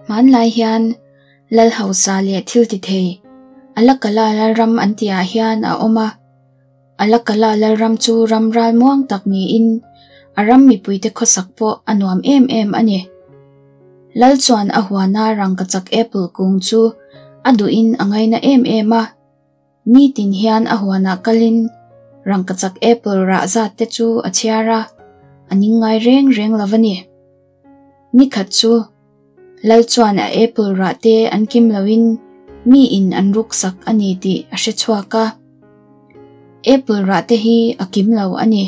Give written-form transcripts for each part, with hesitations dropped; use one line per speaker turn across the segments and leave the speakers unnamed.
Hmanlai hian Lal hausa leh thil ti thei Alakala Lalram an tihah hian a awm a. Alakala Lalram chu ram ral muang tak niin a ram mipuite khawsak pawh a nuam em em a ni. Lal chuan a huana rangkachak apple kung chu a duhin a ngaina em em a. Nitin hian a huanah kalin rangkachak apple rah zat te chu a chhiar a, a ning ngai reng reng lo a ni. Nikhat chu Lal chuan a apple rah te an kim loin mi in an ruk sak a ni tih a hre chhuak a. Apple rah te hi a kim lo a ni.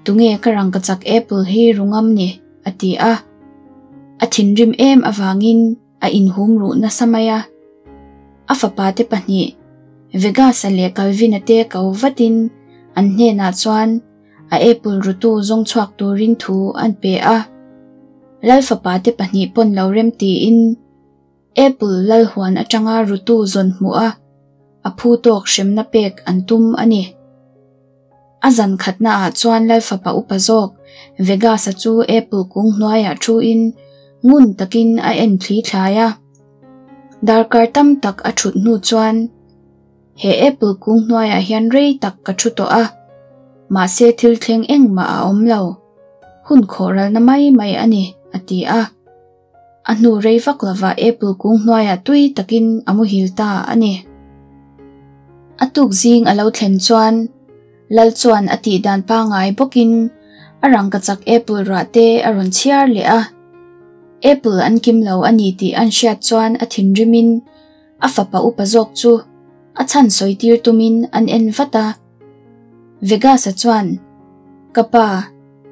Tunge ka rangkachak apple hi ru ngam ni? a ti a. A thinrim em avangin a inhum ruh nasa mai a. A fapa te pahnih, Vegas-a leh Calvin-a te ko vatin an hnenah chuan a apple rutu zawng chhuak turin thu an pe a. Lal fapa te pahnih pawn lo rem tiin apple lal huan atanga rutu zawn hmuh a, a phu tawk hremna pek an tum a ni. A zan khatna ah chuan lal fapa upa zawk Vegas-a chu apple kung hnuaiah thuin ngun takin a en thli thlai a. Darkar tam tak a thut hnu chuan He apple kung hnuaiah hian rei tak ka thu tawh a, mahse thil thleng engmah a awm lo. Hun khawhralna mai mai a ni, a ti a. A hnu rei vak lovah apple kung hnuaiah tui takin a muhil ta a ni. A tuk zing a lo thlen chuan Lal chuan a tih dan pangngai bawkin a rangkachak apple rah te a rawn chhiar leh a. Apple an kim lo a ni tih an hriat chuan a thinrimin A fapa upa zawk chu a chhan sawi tir tumin an en vat a. Vegas-a chuan, Ka pa,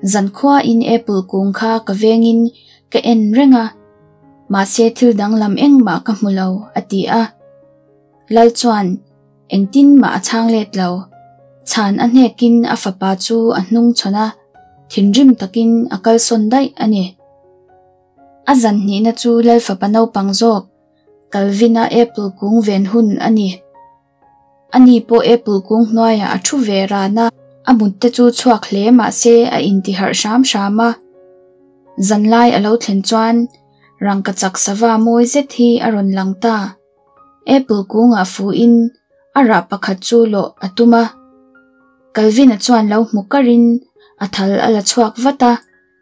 zankhuain apple kung kha ka vengin ka en reng a, mahse thil danglam engmah ka hmu lo, a ti a. Lal chuan engtin mah a chhang let lo. Chhan a hnekin a fapa chu a hnung chhawn a, thinrim takin a kalsawn daih a ni. A zan hnihna chu Lal fapa naupang zawk Calvin-a apple kung ven hun a ni. Ani pawh apple kung hnuaiah a thu ve ran a, a mut te chu chhuak hle mah se a intiharh hram hram a. Zanlai a lo thlen chuan rangkachak sava mawi zet hi a rawn lang ta. Apple kungah fuhin a rah pakhat chu lawh a tum a. Calvin-a chuan lo hmu karin a thal a la chhuak vat a,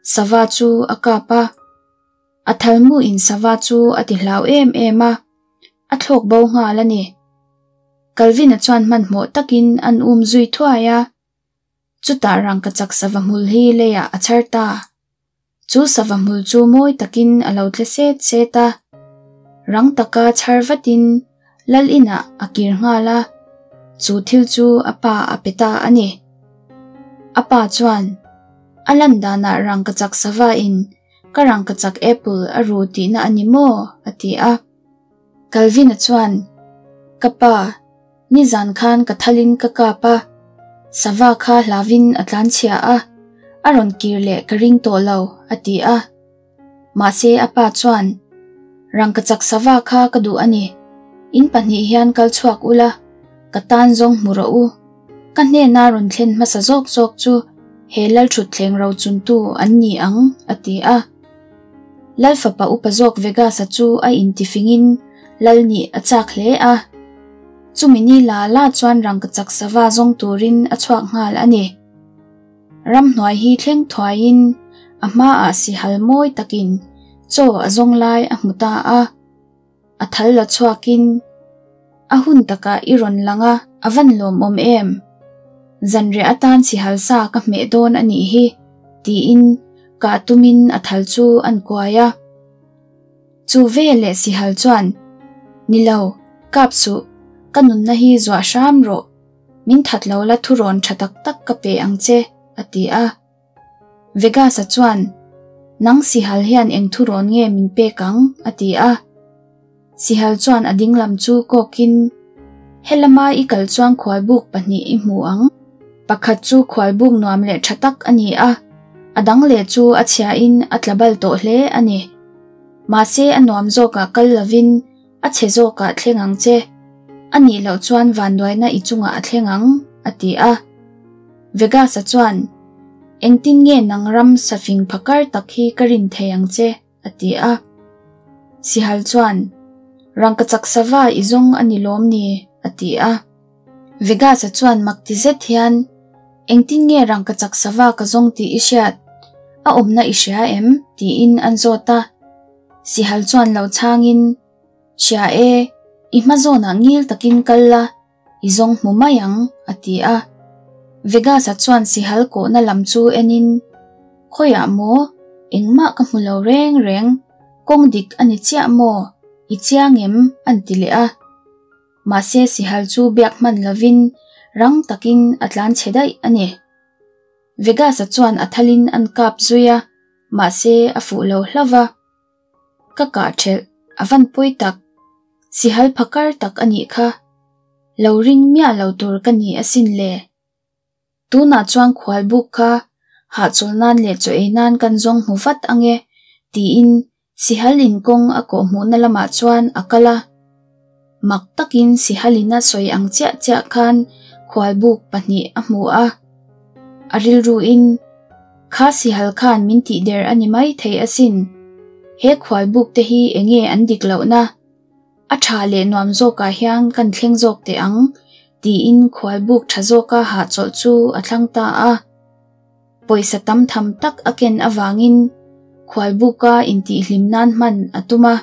sava chu a kap a. A thalmu in sava chu a ti hlau em em a, a thlawk bo nghal a ni. Calvin-a chuan hmanhmawh takin an um zui thuai a, chutah rangkachak sava hmul hi leiah a chhar ta. Chu sava hmul chu mawi takin a lo tle set set a, rang taka chhar vatin lal inah a kir nghal a, chu thil chu a pa a pe ta a ni. A pa chuan, A lan danah rangkachak sava in Ka rangkachak apple a ru tihna a ni maw? a ti a. Calvin-a chuan, Ka pa, nizan khan ka thalin ka kap a, sava kha hlavin a tlanchhia a, a rawn kir leh ka ring tawh lo, a ti a. Mahse a pa chuan, Rangkachak sava kha ka duh a ni, in pahnih hian kal chhuak ula, ka tan zawng hmu rawh u. Ka hnena rawn thlen hmasa zawk zawk chu he Lalṭhutthleng rochuntu an ni ang, a ti a. Lal fapa upa zawk Vegas-a chu a intifingin Lal nih a chak hle a. Chumi ni la la chuan rangkachak sava zawng turin a chhuak nghal a ni. Ramhnuai hi thleng thuaiin a hmaah sihal mawi takin chaw a zawng lai a hmu ta a. A thal la chhuakin a hun takah i rawn lang a, a van lawmawm em? Zanriah atan chihal sa ka hmeh dawn a nih hi, tiin kah tumin a thal chu an kuai a. Chu ve leh sihal chuan, Ni lo, kap suh, ka nunna hi zuah hram rawh, min that lo la thurawn tha tak tak ka pe ang che, a ti a. Vegas-a chuan, Nang Sihal hian eng thurawn nge min pek ang? a ti a. Sihal chuan a dinglam chu kawkin, Helama i kal chuan khualbuk pahnih i hmu ang. Pakhat chu khualbuk nuam leh tha tak a ni a, a dang leh chu a chhiain a tla bal tawh hle a ni. Mahse a nuam zawkah kal lovin a chhe zawkah thleng ang che. A nih loh chuan vanduaina i chungah a thleng ang, a ti a. Vegas-a chuan, Engtin nge nang ram safing phakar tak hi ka rin thei ang che? a ti a. Sihal chuan, Rangkachak sava i zawng a ni lawm ni? a ti a. Vegas-a chuan mak ti zet hian, Engtin nge rangkachak sava ka zawng tih i hriat? A awmna i hria em? tiin an zawt a. Sihal chuan lo chhangin, Hria e, i hma zawnah ngil takin kal la, i zawng hmu mai ang, a ti a. Vegas-a chuan sihal kawhna lam chu enin, Khawiah maw? Engmah ka hmu lo reng reng, kawng dik a ni chiah maw? I chiang em? A'n ti leh a. Mahse sihal chu biak hman lovin rang takin a tlan chhe daih a ni. Vegas-a chuan a thalin a'n kap zui a, mahse a fuh lo hlauh va. Ka kah ṭhelh, a van pawi tak. Sihal phakar tak a nih kha. Lo ring miah lo tur ka ni asin le. Tunah chuan khual buk kha hahchawl nan leh chaw ei nan kan zawng hmu vat ang e, tiin sihal in kawng a kawh hmuhna lamah chuan a kal a. Mak takin sihal in a sawi ang chiah chiah khan khual buk pahnih a hmu a. A rilruin, Kha sihal khan min tih der a ni mai thei asin. He khual buk te hi enge an dik lohna? A tha leh nuam zawkah hian kan thleng zawk teh ang, tiin khual buk tha zawka hahchawlh chu a thlang ta a. Pawisa tam tham tak a ken avangin khual buka intihhlim nan hman a tum a.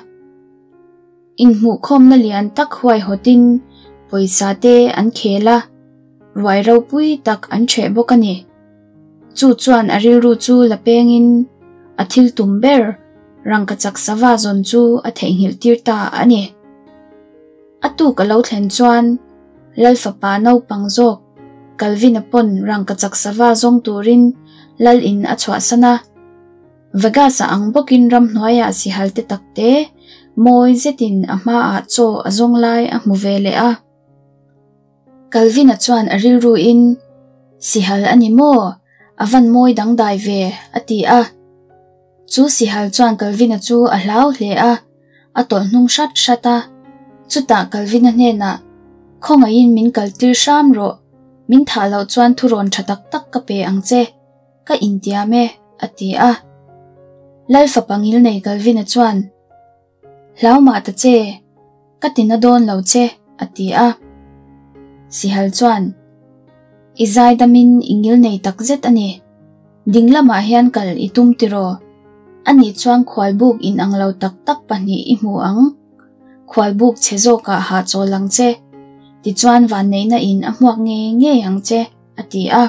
Inhmuhkhawmna lian tak huaihawtin pawisa te an khel a, ruai ropui tak an ṭheh bawk a ni. Chu chuan a rilru chu la pengin a thil tum ber rangkachak sava zawn chu a theihnghilh tir ta a ni. A tuk a lo thlen chuan Lal fapa naupang zawk Calvin-a pawn rangkachak sava zawng turin Lal in a chhuahsan a. Vegas-a ang bawkin ramhnuaiah sihal te tak te mawi zetin a hmaah chaw a zawng lai a hmu ve leh a. Calvin-a chuan a rilruin, Sihal a ni maw? A van mawi dangdai ve, a ti a. Chu sihal chuan Calvin-a chu a hlau hle a, a tawlh hnung hrat hrat a. Chutah Calvin-a hnenah, Khawngaihin min kaltir hram rawh, min thah loh chuan thurawn tha tak tak ka pe ang che, ka intiam e, a ti a. Lal fapa ngilnei Calvin-a chuan, Hlau mah ta che, ka ti na dawn lo che, a ti a. Sihal chuan, I zaidamin i ngil nei tak zet a ni. Ding lamah hian kal i tum tiraw? Ani chuan khualbuk inang lo tak tak pahnih i hmu ang. Khualbuk chhe zawkah hahchawl ang che. Tichuan vanneihna in a hmuak ngei ngei ang che, a ti a.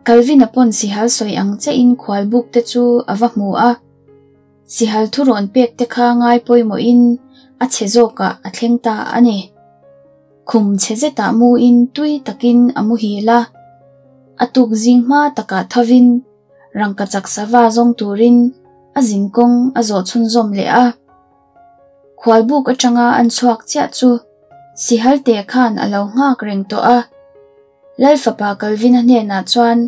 Calvin-a pawn sihal sawi ang chein khualbuk te chu a va hmu a. Sihal thurawn pek te kha ngai pawimawhin a chhe zawkah a thleng ta a ni. Khum chhe zetah muin tui takin a muhil a, a tuk zing hma takah thovin rangkachak sava zawng turin a zin kawng a zawh chhunzawm leh a. Khualbuk atanga an chhuak chiah chu Sihal te khan a lo nghak reng tawh a. Lal fapa Calvin-a hnenah chuan,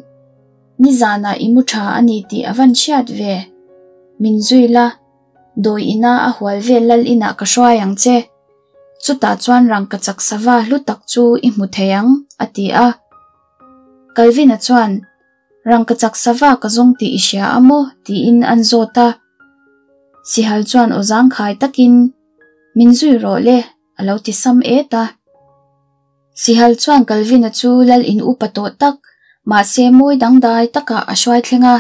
Nizanah i mu tha a ni tih a van hriat ve. Min zui la, dawi ina a hual vel lal inah ka hruai ang che. Chutah chuan rangkachak sava hlu tak chu i hmu thei ang, a ti a. Calvin-a chuan, Rangkachak sava ka zawng tih i hria a maw? tiin an zawt a. Sihal chuan aw zangkhai takin, Min zui rawh le, a lo ti sam et a. Sihal chuan Calvin-a chu lal in upa tawh tak, mahse mawi dangdai takah a hruai thleng a.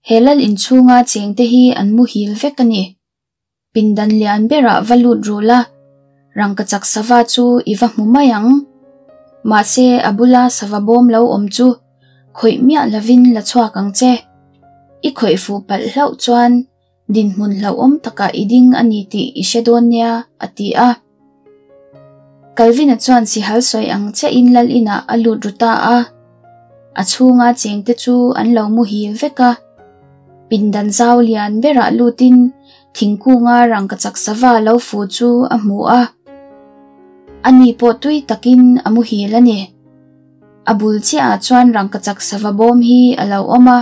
He lal in chhunga chengte hi an muhil vek a ni. Pindan lian berah va lut rul a, rangkachak sava chu i va hmu mai ang. Mahse a bula sava bawm lo awm chu khawih miah lovin la chhuak ang che. I khawih fuh palh hlauh chuan Dinhmun hlauhawm takah i ding a ni tih i hre dawn nia, a ti a. Calvin-a chuan sihal sawi ang chiahin lal inah a lut ru ta a. A chhunga chengte chu an lo muhil vek a. Pindan zau lian berah lutin thingkunga rangkachak sava lo fu chu a hmu a. Ani pawh tui takin a muhil a ni. A bul chiahah chuan rangkachak sava bawm hi a lo awm a,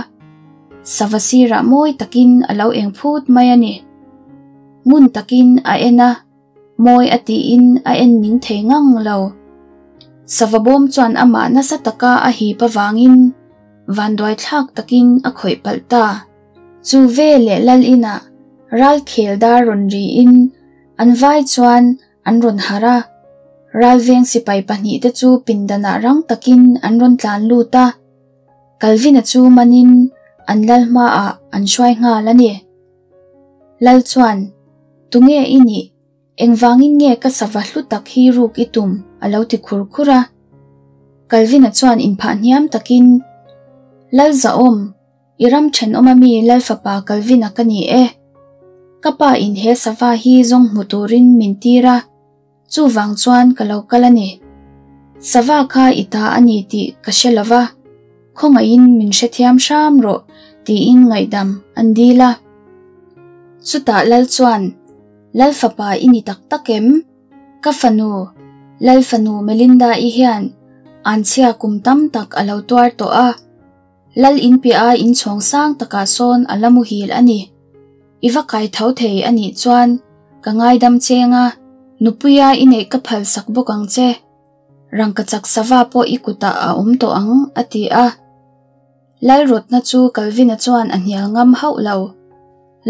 sava sirah mawi takin a lo eng phut mai a ni. Ngun takin a en a, mawi a tiin a en ning thei ngang lo. Sava bawm chuan amah nasa taka a hip avangin vanduai thlak takin a khawih palh ta. Chu ve leh lal inah Ralkhel dar rawn riin an vai chuan an rawn harh a, ralveng sipai pahnihte chu pindanah rang takin an rawn tlan lut a, Calvin-a chu manin an lal hmaah an hruai nghal a ni. Lal chuan, Tunge i nih? Engvangin nge ka sava hlu tak hi ruk i tum? a lo ti khur khur a. Calvin-a chuan inphah hniam takin, Lal zahawm, i ram thenawm ami Lal fapa Calvin-a ka ni e. Ka pa in he sava hi zawng hmu turin min tir a, chuvang chuan ka lo kal a ni. Sava kha i ta a ni tih ka hre lo va, khawngaihin min hrethiam hram rawh tiin ngaihdam an dil a. Chutah Lal chuan, Lal fapa i ni tak tak em? Ka fanu, Lal fanu Melinda-i hian anchhia kum tam tak a lo tuar tawh a. Lal in piah a inchhawng sang takah sawn a la muhil a ni. I va kai tho thei a nih chuan ka ngaidam cheng a, nupuia i neih ka phal sak bawk ang che. Rangkachak sava pawh i kutah a awm tawh ang, a ti a. Lal rawtna chu Calvin-a chuan a hnial ngam hauh lo.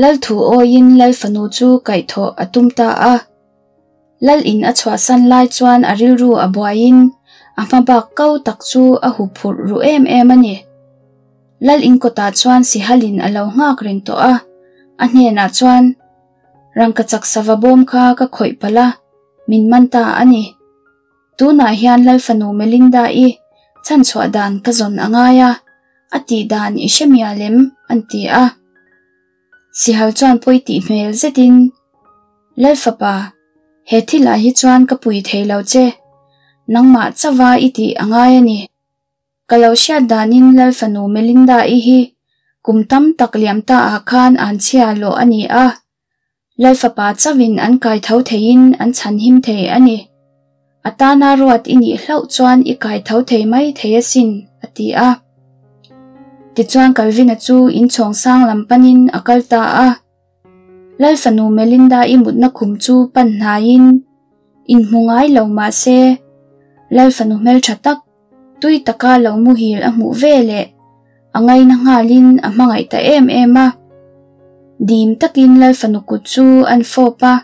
Lal thu awiin Lal fanu chu kaihthawh a tum ta a. Lal in a chhuahsan lai chuan a rilru a buaiin a hma bak ko tak chu a hu phurh ru em em a ni. Lal in kawtah chuan Sihalin a lo nghak reng tawh a, a hnenah chuan, Rangkachak sava bawm kha ka khawih palh a, min man ta a ni. Tunah hian Lal fanu Melinda-i chhanchhuah dan ka zawn a ngai a, a tih dan i hre mial em? an ti a. Sihal chuan pawi tih hmel zetin, Lal fapa, he thilah hi chuan ka pui thei lo che, nangmah chauha i tih a ngai a ni. Ka lo hriat danin Lal fanu Melinda-i hi kum tam tak liam ta ah khan an chhia lawh a ni a, Lal fapa chauhin an kai tho theiin an chhan him thei a ni. A tana ruat i nih hlauh chuan i kai tho thei mai thei asin, a ti a. Tichuan Calvin-a chu inchhawng sang lam panin a kal ta a. Lal fanu Melinda-i mutna khum chu pan hnaiin inhmu ngai lo mah se, Lal fanu hmeltha tak, tui taka lo muhil a hmuh ve leh a ngaina nghalin a hmangaih ta em em a. Dim takin Lal fanu kut chu an fawp a,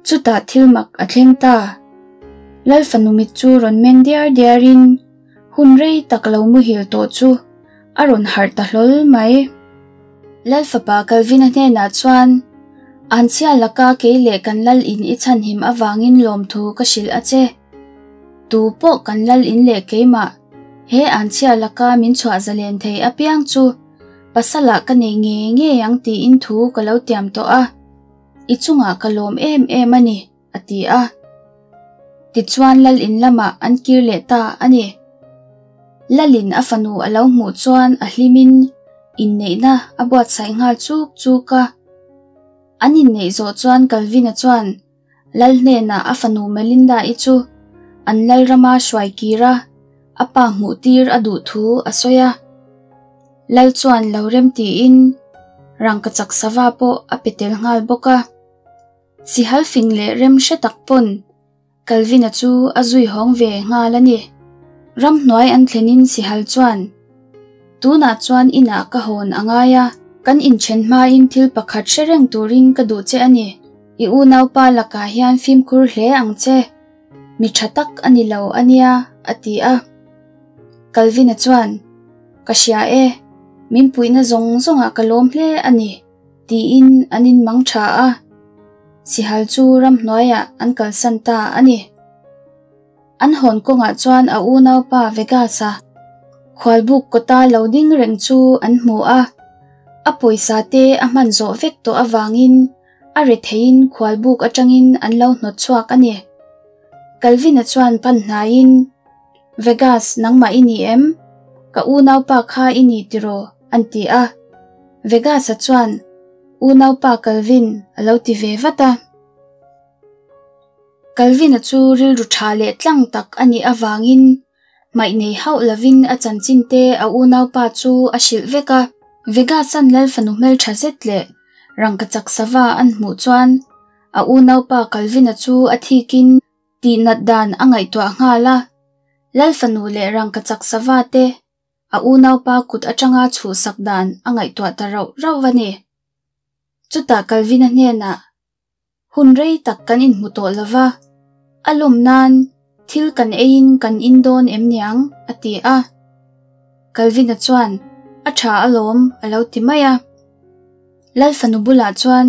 chutah thil mak a thleng ta. Lal fanu mit chu rawn meng diar diarin hun rei tak lo muhil tawh chu a rawn harh ta hlawl mai. Lal fapa Calvin-a hnenah chuan, Anchhia laka kei leh kan lal in i chhanhim avangin lawmthu ka hrilh a che. Tu pawh kan lal in leh keimah, he anchhia laka min chhuah zalen thei apiang chu pasalah ka nei ngei ngei ang tiin thu ka lo tiam tawh a, i chungah ka lawm em em a ni, a ti a. Tichuan lal in lamah an kir leh ta a ni. Lalin a fanu a lo hmuh chuan a hlimin inneihna a buatsaih nghal chuk chuk a. An inneih zawh chuan Calvin-a chuan Lal hnenah a fanu Melinda-i chu an Lalrama hruai kir a, a pa hmuh tir a duh thu a sawi a. Lal chuan lo rem tiin rangkachak sava pawh a pe tel nghal bawk a. Sihal fing leh rem hre tak pawn Calvin-a chu a zui hawng ve nghal a ni. Ramhnuai an thlenin Sihal chuan, Tunah chuan inah ka hawn a ngai a, kan inthen hmain thil pakhat hre reng turin ka duh che a ni. I unaupa lakah hian fimkhur hle ang che. Mi tha tak a ni lo a nia, a ti a. Calvin-a chuan, Ka hria e, min puihna zawng zawngah ka lawm hle a ni. Tiin an inmang tha a, Sihal chu ramhnuaiah an kalsan ta a ni. An hawn kawngah chuan a unaupa Vegas-a khualbuk kawta lo ding reng chu an hmu a, a pawisa te a hman zawh vek tawh avangin a retheiin khualbuk atangin an lo hnawt chhuak a ni. Calvin-a chuan pan hnaiin, Vegas, nangmah i ni em? Ka unaupa kha i ni tiraw? an ti a. Vegas-a chuan, Unaupa Calvin, a lo ti ve vat a. Calvin-a chu rilru tha leh tlang tak a nih avangin hmaih nei hauh lovin a chanchin te a unaupa chu a hrilh vek a. Vegas-a'n Lal fanu hmeltha zet leh rangkachak sava an hmuh chuan a unaupa Calvin-a chu a thikin tihnat dan a ngaihtuah nghal a. Lal fanu leh rangkachak sava te a unaupa kut atanga chhuhsak dan a ngaihtuah ta rauh rauh a ni. Chutah Calvin-a hnenah, Hun rei tak kan inhmu tawh lo va, a lawm nan thil kan eiin kan in dawn em niang? a ti a. Calvin-a chuan, A tha alawm, a lo ti mai a. Lal fanu bulah chuan,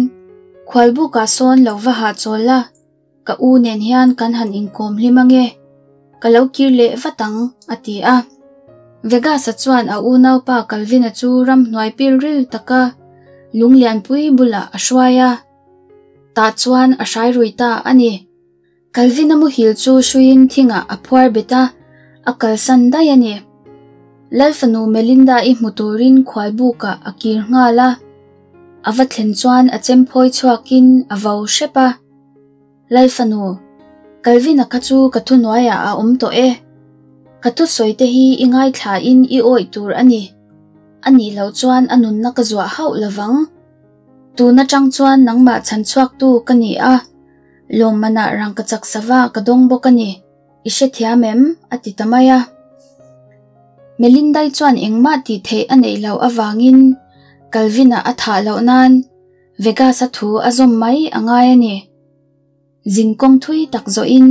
Khualbukah sawn lo va hahchawl la, Ka u nen hian kan han inkawm hlim ange, ka lo kir leh vat ang, a ti a. Vegas-a chuan a unaupa Calvin-a chu ramhnuai pilril taka lunglianpui bulah a hruai a, tah chuan a hrai rui ta a ni. Calvin-a muhil chu hruiin thingah a phuar bet a, a kalsan daih a ni. Lalfanu Melinda-i hmu turin khualbukah a kir nghal a, a va thlen chuan a chemphawi chhuakin a vo hrep a. Lalfanu, Calvin-a kha chu ka thuhnuaiah a awm tawh e. Ka thusawi te hi i ngaithlain i awih tur a ni. A nih loh chuan a nunna ka zuah hauh lovang. Tun atang chuan nangmah chhan chhuaktu ka ni a, lawmmanah rangkachak sava ka dawng bawk a ni. I hrethiam em? a ti ta mai a. Melindai chuan engmah tih theih a neih loh avangin Calvin-a a thah loh nan Vegas-a thu a zawm mai a ngai a ni. Zin kawng thui tak zawhin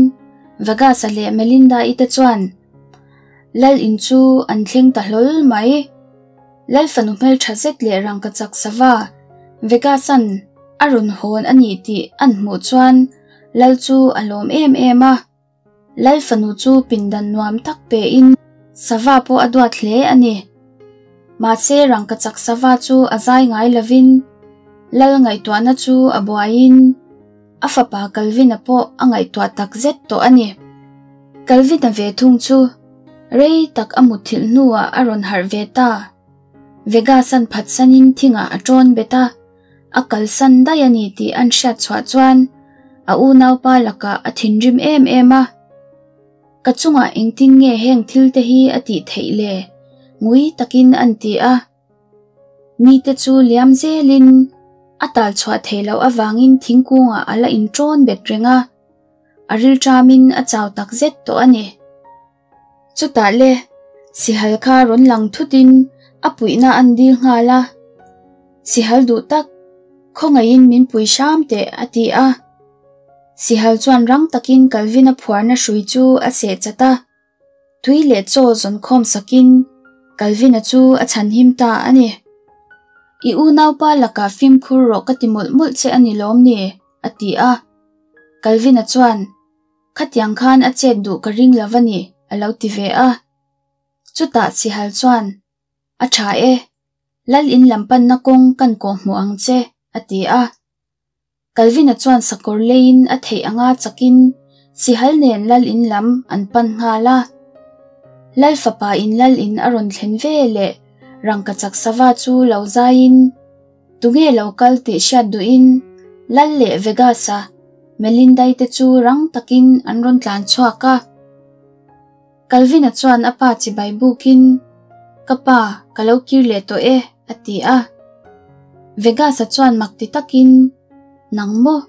Vegas-a leh Melinda-i te chuan Lal in chu an thleng ta hlawl mai. Lal fanu hmeltha zet leh rangkachak sava Vegas-a'n a rawn hawn a ni tih an hmuh chuan Lal chu a lawm em em a. Lal fanu chu pindan nuam tak pein sava pawh a duat hle a ni. Mahse rangkachak sava chu a zai ngai lovin Lal ngaihtuahna chu a buaiin a fapa Calvin-a pawh a ngaihtuah tak zet tawh a ni. Calvin-a ve thung chu rei tak a mutthilh hnuah a rawn harh ve ta. Vegas-a'n phatsanin thingah a ṭawn bet a. A kalsan daih a ni tih an hriat chhuah chuan a unaupa lakah a thinrim em em a. Ka chungah engtin nge heng thil te hi a tih theih le? Ngui takin an ti a. Nite chu liam zelin a tal chhuah theih loh avangin thingkungah a la inṭawn bet reng a, a rilṭamin a chau takzet tawh a ni. Chutah le, Sihal kha rawn lang thutin a puihna an dil nghal a. Sihal duh tak, khawngaihin min pui hram teh a ti a. Sihal chuan rang takin Calvin-a phuarna hrui chu a seh chat a. Tui leh chaw zawn khawm sakin Calvin-a chu a chhanhim ta a ni. I unaupa lakah fimkhur rawh ka ti mawlh mawlh che a ni lawm ni? a ti a. Calvin-a chuan Khatiang khan a chet duh ka ring lo a ni, a lo ti ve a. Chutah Chihal chuan, A tha e, Lal in lam panna kawng kan kawh hmuh ang che, a ti a. Calvin-a chuan sakawr leiin a theih anga chakin Chihal nen Lal in lam an pan nghal a. Lal fapa in Lal in a rawn thlen ve leh rangkachak sava chu lo zaiin, Tunge lo kal tih hriat duhin Lal leh Vegas-a Melindai te chu rang takin an rawn tlan chhuak a. Calvin-a chuan a pa chibai bukin, Ka pa, ka lo kir leh tawh e, a ti a. Vegas-a chuan mak ti takin, Nang maw?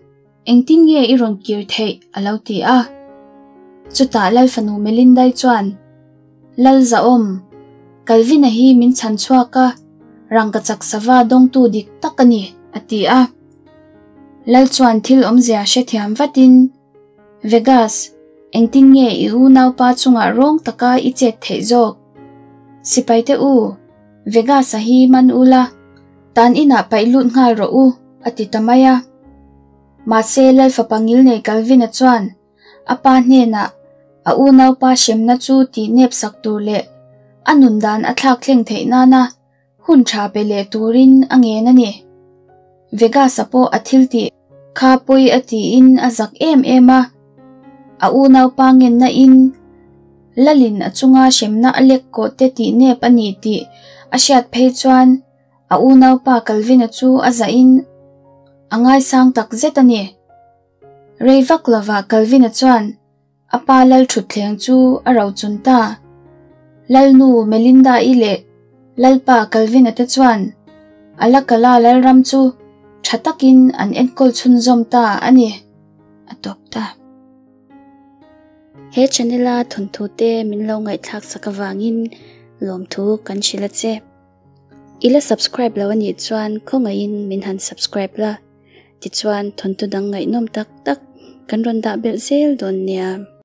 Engtin nge i rawn kir theih? a lo ti a. Chutah Lal fanu Melindai chuan, Lal Zahawm, Calvin-a hi min chhan chhuak a, rangkachak sava dawngtu dik tak a ni, a ti a. Lal chuan thil awmzia hrethiam vatin, Vegas, engtin nge i unaupa chungah rawng taka i chet theih zawk? Sipaite u, Vegas-a hi man ula, tan inah paih lut nghal rawh u, a ti ta mai a. Mahse, Lal fapa ngilnei Calvin-a chuan a pa hnenah a unaupa hremna chu tih nep sak tur leh a nun dan a thlak thleng theih nana hun tha pe leh turin a ngen a ni. Vegas-a pawh a thil tih kha pawi a tiin a zak em em a, a unaupa ngenna in Lalin a chunga hremna a lek kawh te tih nep a ni tih a hriat phei chuan a unaupa Calvin-a chu a zahin a ngaisang tak zet a ni. Rei vak lovah Calvin-a chuan a pa lal thutthleng chu a rochun ta. Lalnu Melinda-i leh Lalpa Calvin-a te chuan Alakala lalram chu tha takin an enkawl chhunzawm ta a ni, a tawp ta. He channel-a thawnthu te min lo ngaihthlak sak avangin lawmthu kan hrilh a che. I la subscribe lo anih chuan khawngaihin min han subscribe la, tichuan thawnthu dang ngaihnawm tak tak kan rawn dah belh zel dawn nia.